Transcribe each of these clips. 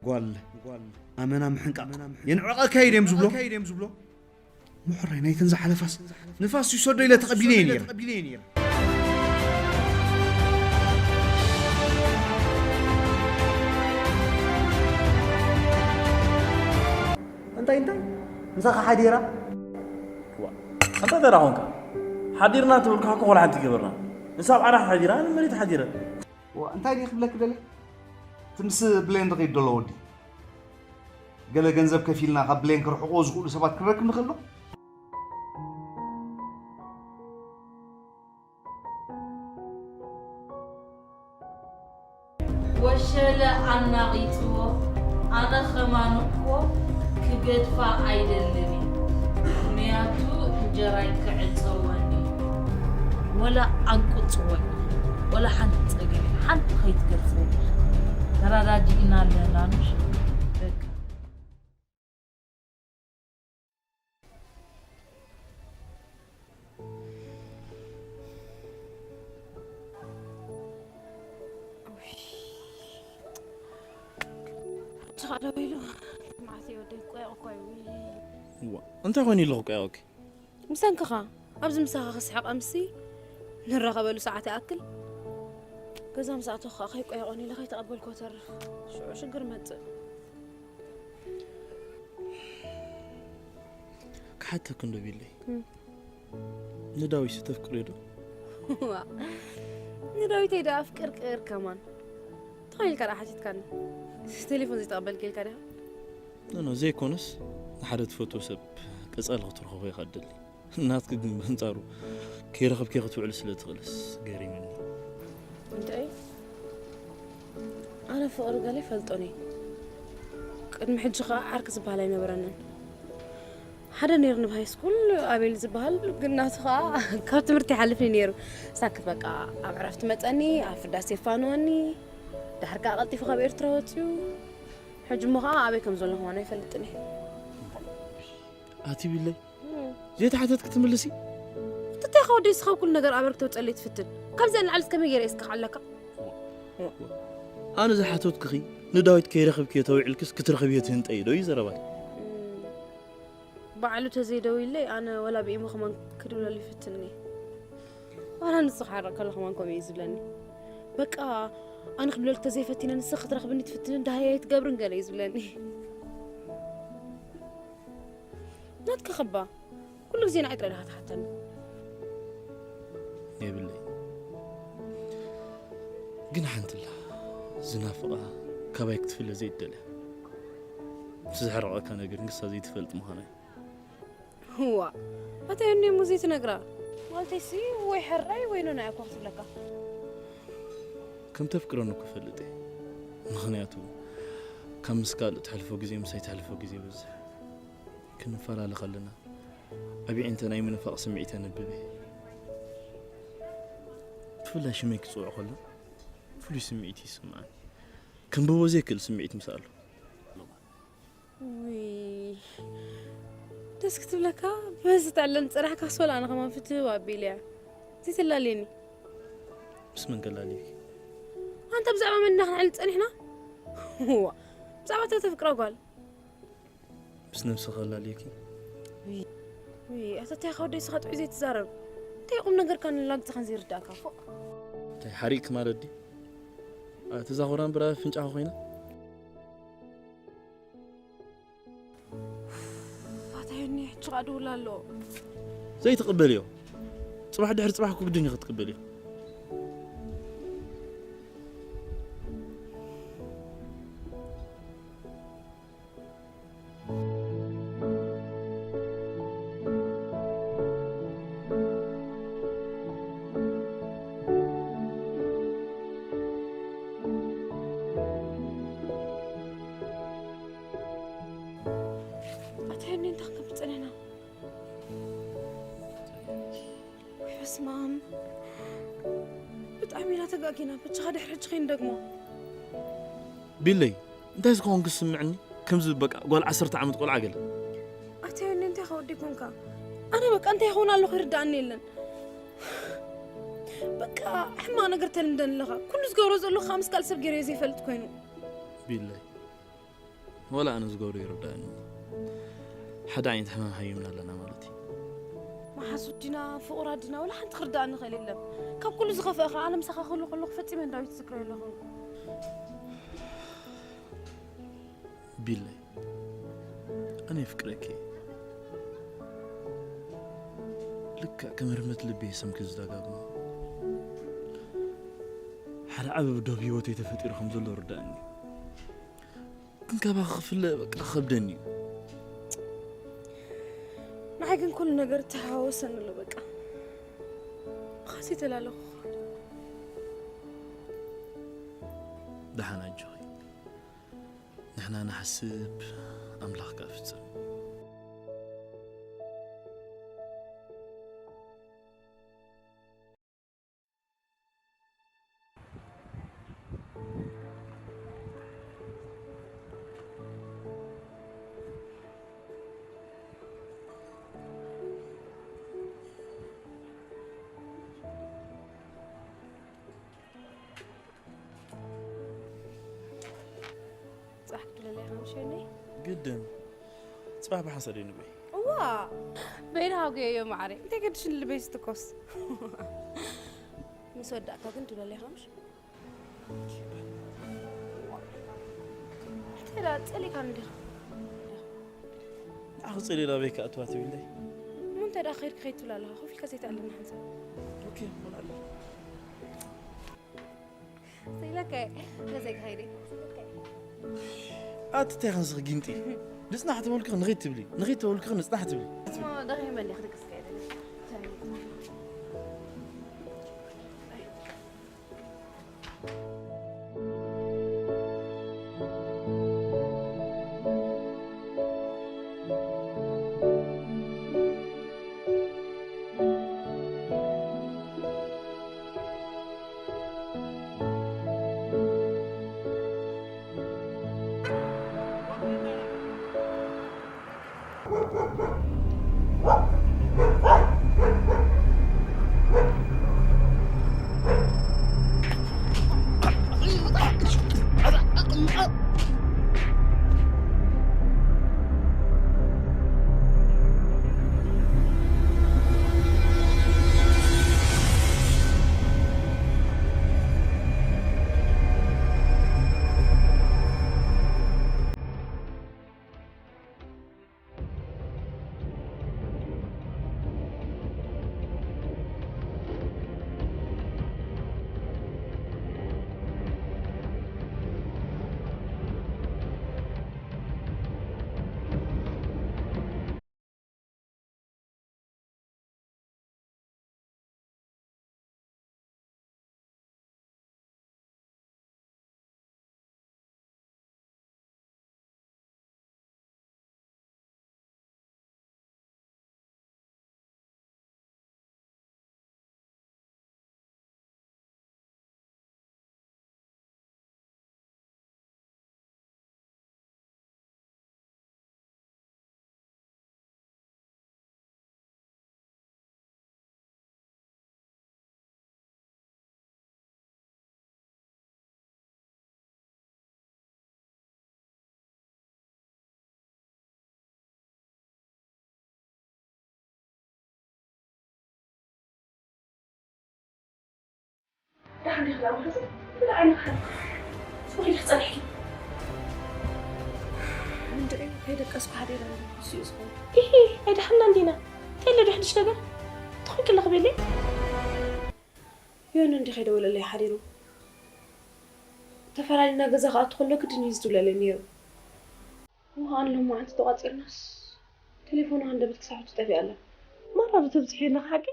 ጓል ኣመና ምሕንቃቕ የንዕቐካ እዩ ድዮም ዝብሎ? ምሕራይ ናይተን ዝሓለፋስ ንፋስ ይውሰዶ ኢለ ተቐቢለየ ነይረ። እንታይ እንታይ? ምሳኻ ሓዲራ? ዋ፣ ኣንታ ተራ ኾንካ ሓዲርና ትብል ካሕኮ ኾላ ሓንቲ ገበርና። ንሳ ኣብ ዓራት ሓዲራ፣ ኣነ መሬት ሓዲረ። ዋ፣ እንታይ ድየ ክብለክ ደልየ? እቲ ምስ ብሌን ዝኸይድ ዘሎ ወዲ። ገለ ገንዘብ ከፊልና ካብ ብሌን ክርሕቆ ዝኽእሉ ሰባት ክንረክብ ንኽእል ዶ? ወሸለ ኣናቒጽዎ፣ ኣነ ኸማን እኮ ክገድፋ ኣይደልን እየ። ምኽንያቱ እንጀራይ ክዕጸወኒ እዩ። ወላ ኣንቁጽወኒ፣ ወላ ሓንቲ ጸገም፣ ሓንቲ ኸይትገድፎ። ተረዳዲእና ኣለና፣ ምሽ? በቃ። ጭኻ ደው ኢሉ። መዓት እዩ ወደይ ቆየቕ እኮ እዩ። እዋ፣ እንታይ ኮይኑ ኣለኹ ቆየቕኪ? ብሰንክኻ፣ ኣብዚ ምሳኻ ክስሕቕ ኣምሲ ንራኸበሉ ሰዓት ይኣክል። ገዛ ምስ ኣተኹ ኸኣ ከይቆየቑኒ ኢለ ከይተቐበልኩ ተርፍ። ሽዑ ሽግር መጽእ። ክሓተክ እንዶ ቢለይ። እም። ንዳዊት ተፍቅርዮ ዶ? ዋ፣ ንዳዊተይ ዶ ኣፍቅር ቅር ከማን? ተኸይልካ ዶ ሓቲትካኒ? ቴሌፎን ዘይተቐበልክ ኢልካ ዲኻ? ኖ፣ ኖ፣ ዘይኮነስ ንሓደ ትፈትዎ ሰብ ቀጻሊ ክትረኽቦ ኢኻ ትደሊ። ናትኪ ግን በንጻሩ ከይረኸብክዮ ክትውዕሊ ስለ ትኽእልስ ገሪሙኒ። እንታይ? ኣነ ፍቕሪ ገለ ይፈልጦን እየ። ቅድሚ ሕጂ ኸኣ ዓርኪ ዝበሃል ኣይነበረንን። ሓደ ነይርኒ ኣብ ሃይስኩል፣ ኣቤል ዝበሃል፣ ግን ናቱ ኸኣ ካብ ትምህርቲ ይሓልፍኒ ነይሩ። ሳክት በቃ ኣብ ዕረፍቲ መጸኒ፣ ኣብ ፍዳሴ የፋንወኒ፣ ድሓር ከኣ ቀልጢፉ ካብ ኤርትራ ወጺኡ። ሕጂ እሞ ኸኣ ኣበይ ከም ዘሎ ከማን ኣይፈልጥን እየ። ኣቲ ቢለይ፣ እም። ዘይተሓተትኪ ትምልሲ? ትተኻ ወደይ ስኻ ኩሉ ነገር ኣበርክቶ ጸለይ ትፍትን። ካብዚኣ ንላዕሊ እስከ መይ ገይረ እስከ ሓለካ? ኣነ ዝሓተትኩኺ ንዳዊት ከይረኽብክዮ ተዊዕልክስ ክትረኽብዮ ትህንጠይ ዶ እዩ ዘረባይ? እም። ባዕሉ ተዘይደዊለይ ኣነ ወላ ብኢሞ ከማን ክድውለሉ ይፍትን እየ። ዋላ ንሱ ክሓርቕ ከሎ ከማን ከምኡ እዩ ዝብለኒ። በቃ ኣነ ክድውለልክ ተዘይፈቲነ ንስኺ ክትረኽብኒ ትፍትንን ደሃይ ኣይትገብርን ገለ እዩ ዝብለኒ። ናትካ ኸባ ኩሉ ግዜ ንዓይ ጥራይ ዲኻ ትሓተኒ? የብለይ። ግን ሓንቲ ኣላ፣ ዝናፍቓ፣ ካባይ ክትፍለ ዘይትደልያ። እቲ ዘሕርቐካ ነገር ንሳ ዘይትፈልጥ ምዃና እዩ። እዋ፣ ኣታ የኔ እሞ ዘይትነግራ? ማለተይሲ ወይ ሕራይ ወይ ኖኖ እያ እኮ ክትብለካ። ከም ተፍቅረኒ እኮ እፈልጥ እየ። ምኽንያቱ ካብ ምስ ካልእ ተሕልፎ ግዜ ምሳይ ተሕልፎ ግዜ ይበዝሕ። ክንፈላለ ከለና ኣብ ኣዒንቲ ናይ ምንፋቕ ስምዒት ኣነብብ እየ። ብፍላይ ሽመይ ክጽውዖ ከሎ ፍሉይ ስምዒት ይስምዓኒ። ከንብቦ ዘይክእል ስምዒት ምስ ኣሎ። ውይ፣ ደስ ክትብለካ። ብመዚ ትዕለል ጽናሕካስ ወላ ኣነ ከማን ፍትው ኣቢለያ። ዘይተላልየኒ። ምስ መን ከላልየኪ? ኣንታ ብዛዕባ መን ኢና ክንዕል ጸኒሕና? እዋ፣ ብዛዕባ እታ ተፍቅራ ጓል። ምስ ነብስኺ ከላልየኪ? ውይ፣ ኣታ እንታይ ኢኻ ወደይ ስኻ ጥዑይ ዘይትዛረብ? እንታይ ቁም ነገርካ ንላግጽኻን ዘይርዳእካ? ፎእ። እንታይ ሓሪቕኪ ማለት ድዩ? ኣታ እዛ ኮራን ብራ ኣፍንጫኻ ኮይና? ኣታ ዮኒ፣ ሕጂ ኸኣ ድውል ኣሎ። ዘይትቕበልዮ። ጽባሕ ድሕሪ ጽባሕ እኮ ግድን እዩ ክትቅበልዮ። ኣታ ዮኒ፣ እንታይ ክንገብር ጸኒሕና? ወይ በስመ ኣብ። ብጣዕሚ ኢና ተጋጊና። በጃኻ ድሕሪ ሕጂ ከይንደግሞ። ቢለይ፣ እንታይ ዝኸውን ክስምዕኒ? ከምዚ በቃ ጓል ዓሰርተ ዓመት ቆልዓ ገለ። ኣታ ዮኒ፣ እንታይ ኢኻ ወዲ ኮንካ? ኣነ በቃ እንታይ ይኸውን ኣለኹ ይርድኣኒ የለን። በቃ ሕማቕ ነገር ተልምደኒ ኣለኻ። ኩሉ ዝገብሮ ዘለኹ ምስ ካልእ ሰብ ገይረዮ ዘይፈልጥ ኮይኑ። ቢለይ፣ ወላ ኣነ ዝገብሮ ይርድኣኒ። ሓደ ዓይነት ሕማም ሃይምና ኣለና ማለት እዩ። መሓዙት ዲና፣ ፍቑራት ዲና፣ ወላ ሓንቲ ክርድኣኒ ይኽእል የለን። ካብ ኩሉ ዝኸፍአ ኸዓ ኣነ ምሳኻ ክህሉ ከለኹ ፈጺመ ንዳዊት ዝዝክሮ የለኹን። ቢለይ፣ ኣነ የፍቅረኪ። ልክዕ ከም ህርመት ልቢ የሰምኪ ዝደጋግሞ። ሓደ ዓቢ ዶብ ህይወተይ ተፈጢሩ ከም ዘሎ ርድኣኒ። ግን ካባኺ ክፍለ በቃ ከብደኒ እዩ። ንዓይ ግን ኩሉ ነገር ተሓዋወሰኒ ኣሎ በቃ። ብኻሲ ተላለኹ። ደሓን ኣጆኺ። ንሕና ንሓስብ፣ ኣምላኽ ከኣ ፍጽም። ጽባሕ ክትብለለይ ኢኻ ምሽ ዮኒ? ግድን። ጽባሕ ብሓንሳእ ደይ ንግበይ። እዋ! በይንኻ ኣውገዮ ማዓረይ። እንታይ ገድሽኒ ልበይ ዝትኮስ? ምስ ወዳእካ ግን ትብለለይ ኢኻ ምሽ? እንታይ ደኣ ጸሊእካኒ ዲኻ? ንዓኺ ጸሊእ ናበይ ከኣ እትዋ ትብለይ? እሞ እንታይ ደኣ ከይድ ከይድ ትብል ኣለኻ? ኮፍ ኢልካ ዘይትኣልኒ ሓንሳብ። ኦኬ፣ እሞ ንኣልኒ። ስኢለካ እየ። ገዛይ ክኸይድ እየ። ስኢለካ እየ። ኣቲ እንታይ ኸንስኺ ጊንጢ? ንጽናሕ ተበልኩኺ ንኺድ ትብሊ፣ ንኺድ ተበልኩኺ ንጽናሕ ትብሊ። እሞ ደኺመ እንዲየ ክድቅስ ከይደ። ደሓን ዲኺ ደኣ መሓዛ? ብላዕ ዓይንኻ ሓንቲ። ጽቡቕ ኢልኪ ጸኒሕኪ። እንድዒ ከይደቀስኩ ሓዲረ እንዲ ንሱ እዩ ዝኾነ። ኢሂ፣ ኣይደሓንና እንዲና። እንታይ ኣሎ ድሕድሽ ነገር? እንታይ ኾንኪ ኣለኺ ቤለይ? ዮኒ እንዲ ከይደወለለይ ሓዲሩ። ተፈላሊና ገዛ ክኣቱ ከሎ ግድን እዩ ዝድውለለይ ነይሩ። እሞ ኣን ሎማዓንቲ ተቋጺርናስ ቴሌፎኑ ሃንደበት ክሳብ ሕጂ ጠፊኣ ኣላ። ማራ ዶ ተብዝሒ ኣለኺ ሓቂ?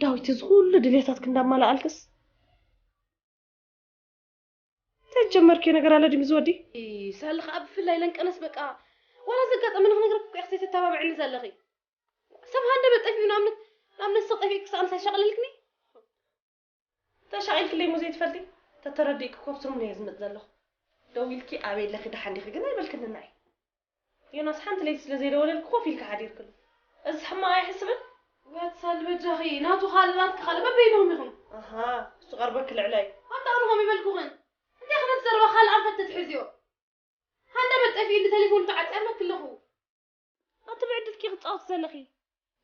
ዳዊት፣ እዚ ኩሉ ድሌታት ክንዳማላኣልክስ እንታይ ጀመርክዮ ነገር ኣሎ ድዩ ምስ ወዲ? ኢ፣ ሳሊ ኸኣ ብፍላይ ለንቀነስ በቃ፣ ዋላ ዘጋጠመኒ ክነግረኪ እኮ ኢኺ ዘይተተባብዕኒ ዘለኺ። ሰብ ሃንደበት ጠፊኡ ንኣብነት፣ ንኣብነት ስቕ ጠፊእኪ ክሳብ ምሳይ ሸቕለልክኒ? ተሻቒልክለይ እሞ ዘይትፈልጢ? ተተረዲእኪ እኮ ኣብ ስርሙን እየ ዝመጽእ ዘለኹ። ደዊልኪ ኣበይ ኣለኺ ደሓን ዲኺ ግን ኣይበልክንን ንዓይ። ዮናስ ሓንቲ ለይቲ ስለ ዘይደወለልኪ ኮፍ ኢልኪ ሓዲርክሉ። እዚ ሕማቕ ኣይሕስብን? ዋትሳል በጃኺ ናቱ ካልእ ናትኪ ካልእ በበይንኹም ኢኹም። ኣሃ እሱ ቀርበኪ ልዕለይ። ኣታ ኣነ ኸም ይበልኩኽን እንታይ ክነት ዘረባ ካልእ ኣንፈት ተትሕዝዮ። ሃንደበት ጠፊኡ እንዲ ተሌፎን ተዓጽያ ኣለኪ ኣለኹ። ኣቲ ብዕድልኪ ክትጻወት ዘለኺ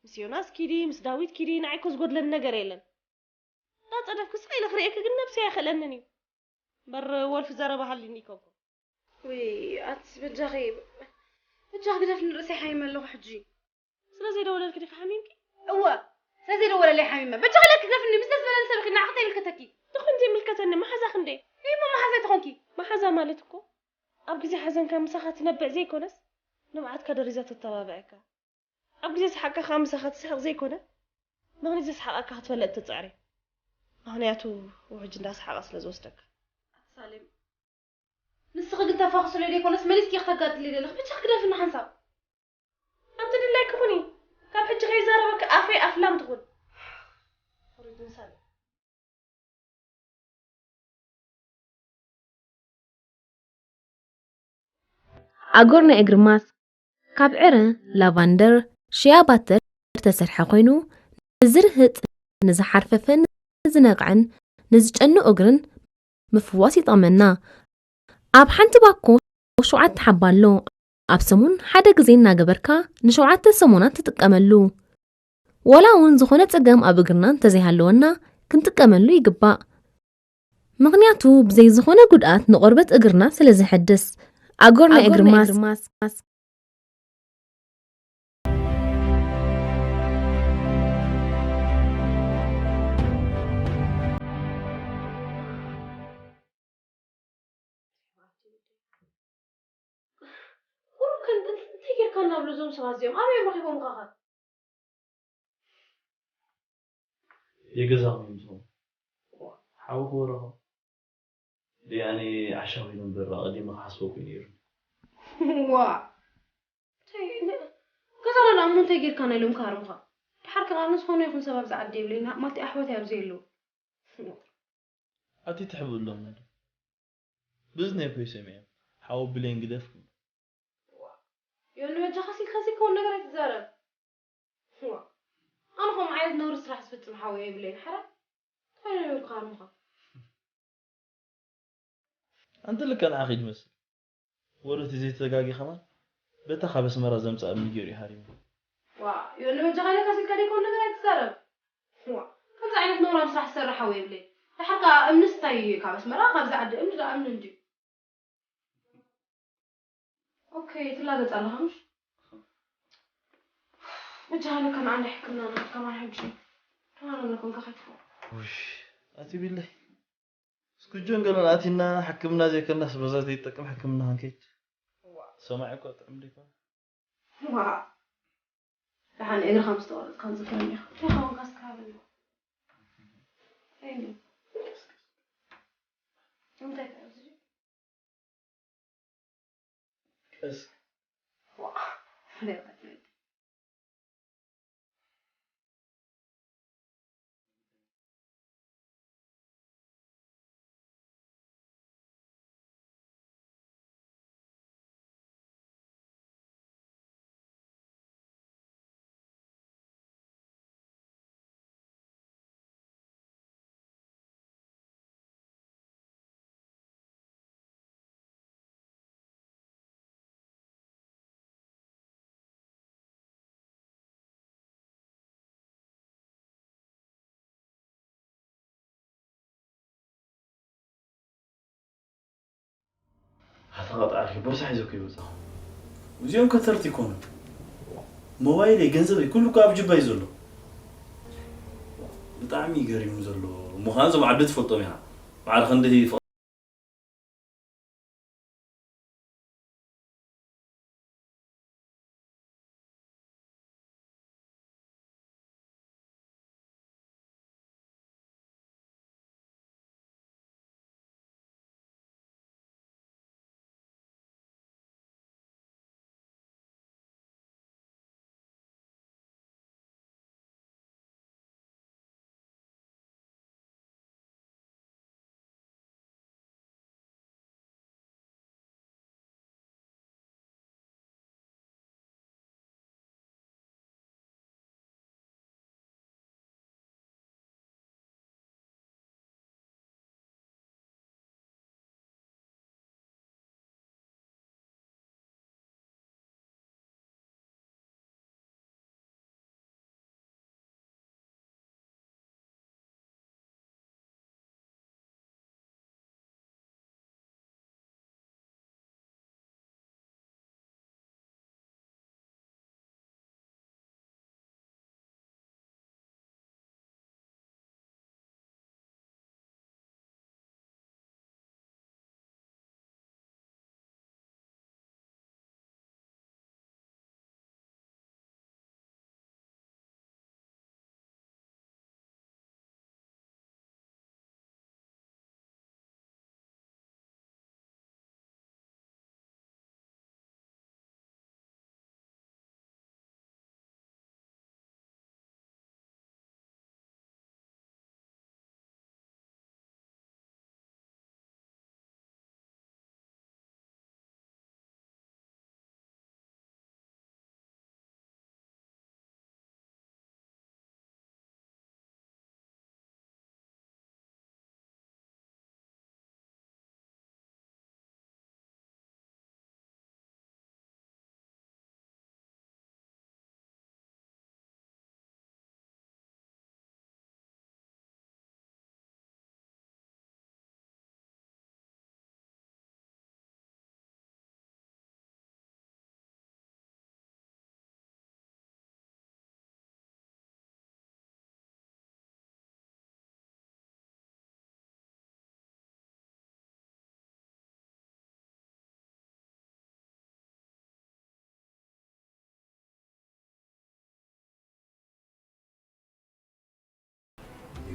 ምስ ዮናስ ኪዲ ምስ ዳዊት ኪዲ ንዓይ እኮ ዝጎድለኒ ነገር የለን። እንዳጸደፍኩ ስቕ ኢለ ክርእየኪ ግን ነብሰይ ኣይኽእለንን እዩ። እምበር ወልፊ ዘረባ ሃልዩኒ ይከንኩ። ውይ ኣትስ በጃኺ በጃኺ ግደፍኒ ርእሰይ ሓሚመ ኣለኹ ሕጂ። ስለ ዘይደወለልኪ ዲኺ ሓሚምኪ? እወ ስለ ዘይደወለለይ ሓሚመ። በጃኺ ለኪ ግደፍኒ ምስ ደስ ዝበለኒ ሰብ ኢኺ ንዓኺ እንታይ ይምልከተኪ? ትኾን ዘይምልከተኒ መሓዛኺ እንዴ? እሞ መሓዛይ ትኾንኪ። መሓዛ ማለት እኮ ኣብ ግዜ ሓዘንካ ምሳኻ ትነብዕ ዘይኮነስ ንብዓትካ ደሪዛ ተተባብዐካ። ኣብ ግዜ ሰሓቕካ ከኣ ምሳኻ ትስሕቕ ዘይኮነ፣ ምኽንያት ዘስሓቐካ ክትፈለጥ ትጽዕር እያ። ምኽንያቱ ውሕጅ እንዳሰሓቐ ስለ ዝወስደካ። ኣቲ ሳሌም፣ ንስኺ ግን ተፋኽስለይ ዘይኮነስ መሊስኪ ኢኺ ተጋድልለይ ዘለኺ። ብቻ ክግደፍኒ ሓንሳብ። ኣቲ ድላይኪ ኩኒ። ካብ ሕጂ ከይዛረበኪ ኣፈይ ኣፍላም ትኹን። ሕሩይ ሳሌም። ኣጎር ናይ እግሪ ማስክ ካብ ዕረ፣ ላቫንደር፣ ሺያ ባተር ዝተሰርሐ ኮይኑ ንዝርህጥ፣ ንዝሓርፈፈን ንዝነቕዐን ንዝጨኑ እግርን ምፍዋስ ይጠቕመና። ኣብ ሓንቲ ባኮ ሸውዓተ ሓባ ኣሎ። ኣብ ሰሙን ሓደ ግዜ እናገበርካ ንሸውዓተ ሰሙናት ትጥቀመሉ። ዋላ እውን ዝኾነ ጸገም ኣብ እግርና እንተዘይሃለወና ክንጥቀመሉ ይግባእ። ምኽንያቱ ብዘይ ዝኾነ ጉድኣት ንቆርበት እግርና ስለ ዘሐድስ። ኣጎር ናይ እግሪ ማስክ። ቁሩብ ከ እንታይ ጌርካ እናብሉ እዞም ሰባት እዚኦም ኣበይ ረኺቦምኻ ኸ? የገዛኹም እዮም ዝኾኑ። ሓዊ ክወረኹም። ደያኒ ዓሻ ኮይኑ እምበር ኣቐዲመ ክሓስበኩ እዩ ነይሩ። ዋ ገዛና ደኣ እሞ እንታይ ጌርካ ናይ ሎም ክሃርሙኻ? ደሓር ከኣ ኣነ ዝኾነ ይኹን ሰብ ኣብዚ ዓዲ የብለይን። ማቲ ኣሕዋተይ ኣብዚ የለዉ። ኣቲ ትሕብእሎም እንዶ። ብእዝነይ እኮ ይሰምዕ እዮም። ሓዊ ብሌን ግደፍ ክብሉ። ዮኒ በጃኻ ሲልካ ዘይከውን ነገር ኣይትዛረብ። ዋ ኣነ ከምኡ ዓይነት ነውሪ ስራሕ ዝፍጽም ሓወይ የብለይን ሓራይ። እንታይ ነይሩ ክሃርሙኻ? ኣንቲ ልክዕ ንዓኺ ድመስል። ወረቲ ዘይተጋጊ ከማን በታ ካብ ኣስመራ ዘምጻ እምኒ ገይሩ ይሃሪሙ። ዋ ዮኒ በጃኻ ኢለካ ሲልካ ዘይከውን ነገር ኣይትዛረብ። ዋ ከምዚ ዓይነት ነውራም ስራሕ ዝሰርሕ ሓወይ የብለይን። ደሓር ከኣ እምንስ እንታይ ካብ ኣስመራ ካብዚ ዓዲ እምኒ ደኣ እምኒ እንድዩ። ኦኬ ትላገጽ ኣለኻ ምሽ? በጃኻ ኢለካ ንዓንዲ ሕክምና ንኽድ ከማን ሕጂ ደህና ዶ ኮንካ ከይትፈልጥ? ውሽ ኣቲ ቢለይ እስኩጆን ገለን ኣቲና ሕክምና ዘይከናስ በዛ ዘይጠቅም ሕክምና ክንከይድ ሰማዒ እኮ ጥዕም ደይኮነ። ዋእ ደሓን እግርኻ ምስ ተቖረጽካ ዝዝክረኒ ኢኻ። እንታይ ኸውን ካስካ ሃበኒ። እንታይ እዩ? እንታይ ከ ኣብዚ? ቀስ ዋእ ፍለጥ ኣይትበል። ኣታ ቐጣዕልኪ ቦርሳ ሒዘ እኮ ይወፃኹ። እዚኦም ከተርቲ ይኮኑ። ሞባይለይ፣ ገንዘበይ፣ ኩሉ እኮ ኣብ ጅባይ ዘሎ። ብጣዕሚ ገሪሙ ዘሎ። ምዃን እዞም ዓዲ ትፈልጦም ኢኻ። ማዕረ ክንደይ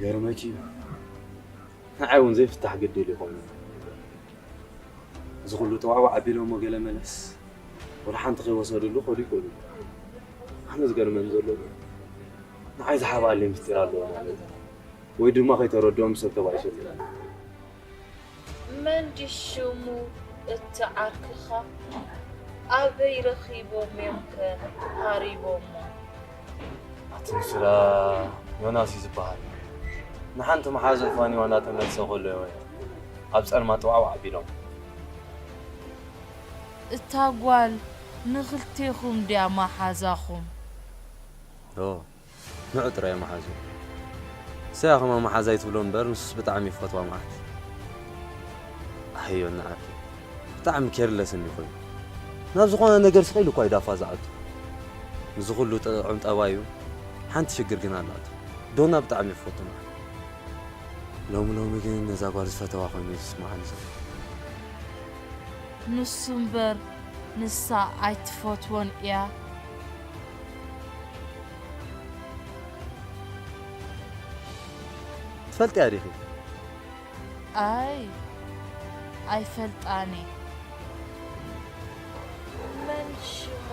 ገርመኪ እዩ። ንዓይ እውን ዘይፍታሕ ግድል ይኾኑ። እዚ ኩሉ ጠዋዕዋዕ ኣቢሎሞ ገለ መለስ ወላ ሓንቲ ከይወሰድሉ ከዱ ይኽእሉ። ኣነ ዝገርመኒ ዘሎ ግን ንዓይ ዝሓብኣለይ ምስጢር ኣለዎ ማለት እዩ። ወይ ድማ ከይተረድኦም ሰብ ተባኢሶ። መን ድዩ ሽሙ እቲ ዓርክኻ? ኣበይ ረኺቦም እዮም ከ ሃሪቦሞ? ኣቲ ምስላ ዮናስ እዩ ዝበሃል። ንሓንቲ መሓዝኡ ፋኒዋ እናተመልሰ ከሎ እዮም ኣብ ጸልማት ጠዋዕዋዕ ኣቢሎም። እታ ጓል ንኽልቴኹም ድያ መሓዛኹም? ዶ ንዑ ጥራይ መሓዙ። እሰያ ከማ መሓዛይ ትብሎ እምበር ንሱስ ብጣዕሚ ይፈትዋ መዓት። ኣህዮ እናዓርኪ ብጣዕሚ ኬርለስ እንዲ ኮይኑ ናብ ዝኾነ ነገር ስቕ ኢሉ እኳ እዩ ዳፋ ዝኣቱ። ንዚ ኩሉ ጥዑም ጠባዩ ሓንቲ ሽግር ግን ኣላቱ። ዶና ብጣዕሚ ይፈቱ መዓት። ሎሚ ሎሚ ግን ነዛ ጓል ዝፈተዋ ኮይኑ እዩ ዝስምዓኒ ዘሎ። ንሱ እምበር ንሳ ኣይትፈትዎን እያ። ትፈልጥያ ዲኺ? ኣይ ኣይፈልጣን እየ። መን ሽማ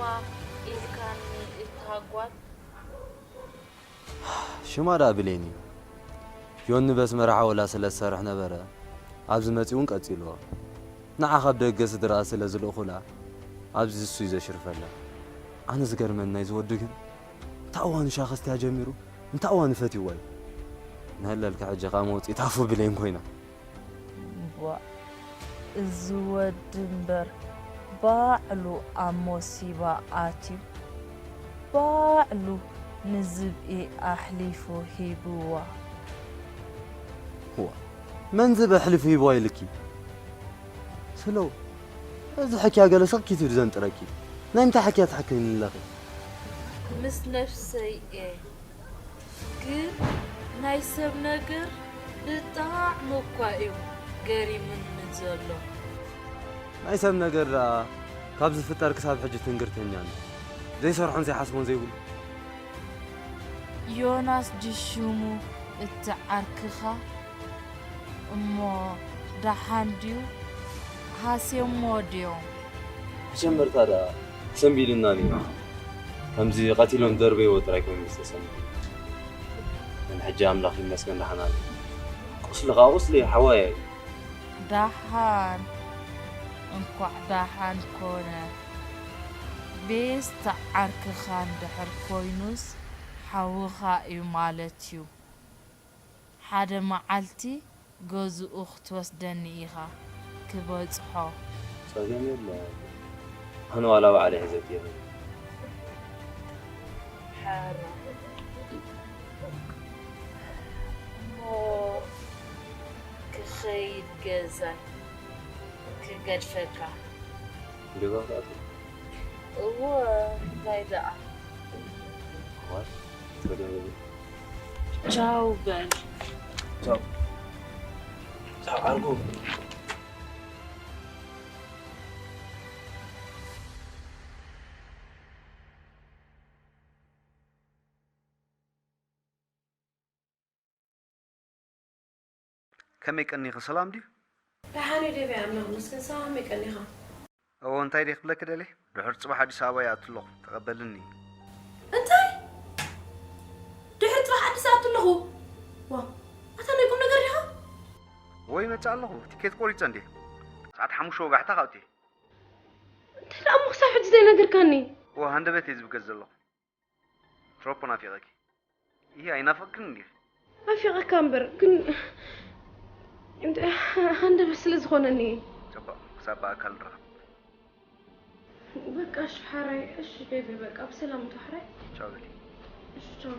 ኢልካኒ እታ ጓል? ሽማ ደኣ ብሌን እዩ። ዮኒ በስመራ ሓወላ ስለ ዝሰርሕ ነበረ ኣብዚ መጺኡ እውን ቀጺልዎ። ንዓ ካብ ደገ ስድራኣ ስለ ዝልእኹላ ኣብዚ እሱ እዩ ዘሽርፈላ። ኣነ ዝገርመኒ ናይዚ ወዲ ግን እንታ እዋኑ ሻኸስትያ ጀሚሩ እንታ እዋኑ ፈትይዋ እዩ። ንህለልካ ሕጂ ከኣ መውጽኢት ኣፉ ብሌን ኮይና። እዋእ፣ እዚ ወዲ እምበር ባዕሉ ኣብ ሞሲባ ኣትዩ፣ ባዕሉ ንዝብኢ ኣሕሊፉ ሂብዋ። እዋ፣ መን ዝብኢ ኣሕሊፉ ሂብዋ ኢልኪ? ስለው፣ እዚ ሕክያ ገለ ስቕ ኪትብሊ ዘንጥረኪ። ናይ ምንታይ ሕክያ ትሕክይኒ ኣለኺ? ምስ ነፍሰይ እየ። ግን ናይ ሰብ ነገር ብጣዕሚ እኳ እዩ ገሪምኒ ዘሎ። ናይ ሰብ ነገር ደኣ ካብ ዝፍጠር ክሳብ ሕጂ ትንግርተኛ ነው። ዘይሰርሖን ዘይሓስቦን ዘይብሉ። ዮናስ ድዩ ሽሙ እቲ ዓርክኻ? እሞ ደሓን ድዩ? ሃስዮሞ ድዮም? መጀመርታ ደኣ ሰንቢድና ነይሩ። ከምዚ ቀቲሎም ደርበይዎ ጥራይ ኮይኑ ዝተሰምዐ። ግን ሕጂ ኣምላኽ ይመስገን ደሓን ኣሎ። ቁስሊ ከኣ ቁስሊ እዩ፣ ሓወይ እዩ። ደሓን፣ እንኳዕ ደሓን ኮነ። ቤስቲ ዓርክኻ እንድሕር ኮይኑስ ሓውኻ እዩ ማለት እዩ። ሓደ መዓልቲ ገዝኡ ክትወስደኒ ኢኻ ክበጽሖ። ጸገም የለን። ኣነ ዋላ ባዕለይ ሒዘኪ እየ። ሓራ እሞ ክኸይድ ገዛይ ክገድፈካ። ገዛ ክትኣቱ? እወ፣ እንታይ ደኣ? ዋይ፣ ጸገም የለን። ቻው በል። ቻው። ቻው፣ ዓርኩ። ከመይ ቀኒኺ? ሰላም ድዩ? ደሓን እዩ ዴቪ፣ ኣምላኽ ይመስገን። ንስኻ ከመይ ቀኒኻ? እዎ፣ እንታይ ድየ ክብለኪ ደልየ? ድሑር ጽባሕ ኣዲስ ኣበባ ይኣቱ ኣለኹ፣ ተቐበልኒ። እንታይ? ድሕሪ ጽባሕ ኣዲስ ኣቱ ኣለኹ? ዋው፣ ኣታ ናይ ቁም ነገር ዲኻ? እዎ፣ ይመጽእ ኣለኹ፣ ቲኬት ቆሪጸ እንድየ። ሰዓት ሓሙሽተ ወጋሕታ ካብኡ እየ። እንታይ ደኣ እሞ ክሳብ ሕጂ ዘይነገርካኒ? እዎ፣ ሃንደበት እየ ዝብገስ ዘለኹ። ትሮፖ ናፊቐኪ። ይሄ ኣይናፍቕክን እንድየ? ናፊቐካ እምበር፣ ግን እንደ-፣ ሃንደበት ስለ ዝኾነኒ እየ። ጽቡቕ፣ ክሳብ ብኣካል ንራኸብ። በቃ እሺ፣ ሓራይ፣ እሺ፣ ቤቢ፣ በቃ ብሰላም እቶ፣ ሓራይ። ቻው በሊ። እሺ፣ ቻው።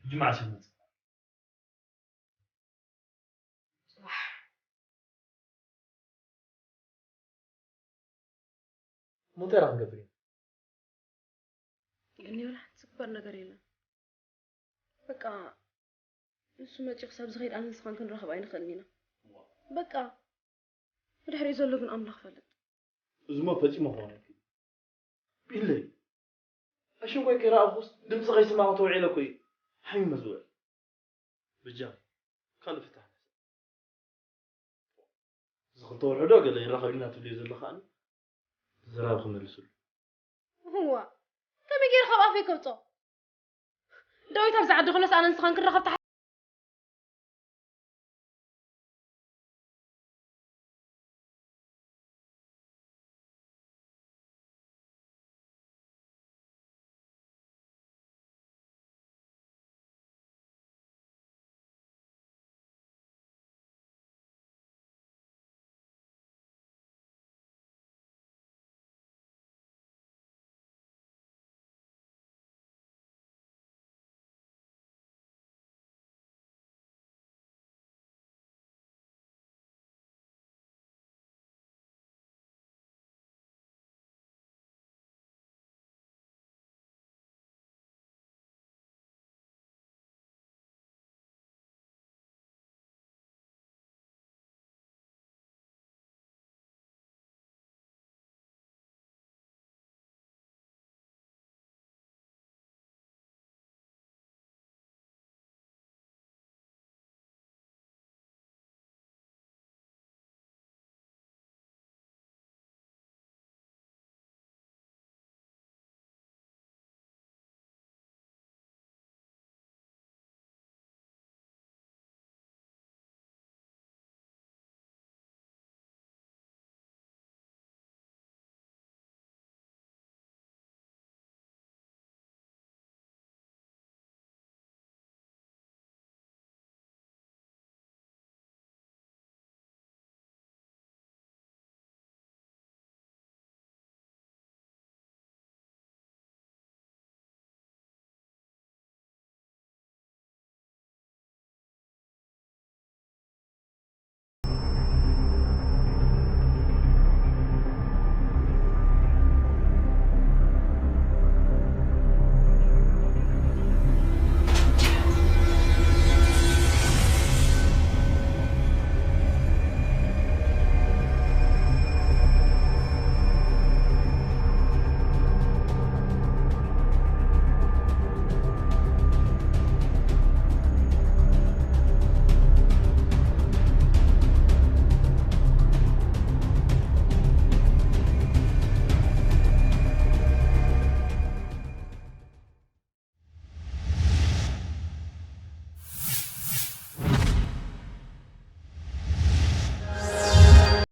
ሕጂ መዓስ እዩ ዝመጽእ? እሞ እንታይ ደኣ ክንገብር ኢና? ግን ወላ ሓንቲ ዝግበር ነገር የለን። በቃ ንሱ መፂኡ ክሳብ ዝኸይድ ኣነ ንስኻን ክንራኸብ ኣይንኽእልን ኢና። በቃ ብድሕሪኡ ዘሎ ግን ኣምላኽ ፈልጥ። እዚሞ ፈጺሙ ክኾን ኣይክእል። ቢለይ፣ ዕሽንጎይ ከይረኣኹስ ድምፂ ከይሰማዕኩ ተውዒለ እኮ እዩ ሓሚመ ዝውዕል። በጃኺ ካልእ ፍታሕ ንስእ። እዚ ክልተ ወርሒ ዶ ገለ ይራኸብ ኢና ትብልዮ ዘለኻ? ዝራብ ክመልስሉ። እዋ ከመይ ገይረ ካብ ኣፈይ ከውፅኦ? ዳዊት ኣብዚ ዓዲ ክሎስ ኣነ ንስኻን ክንራኸብ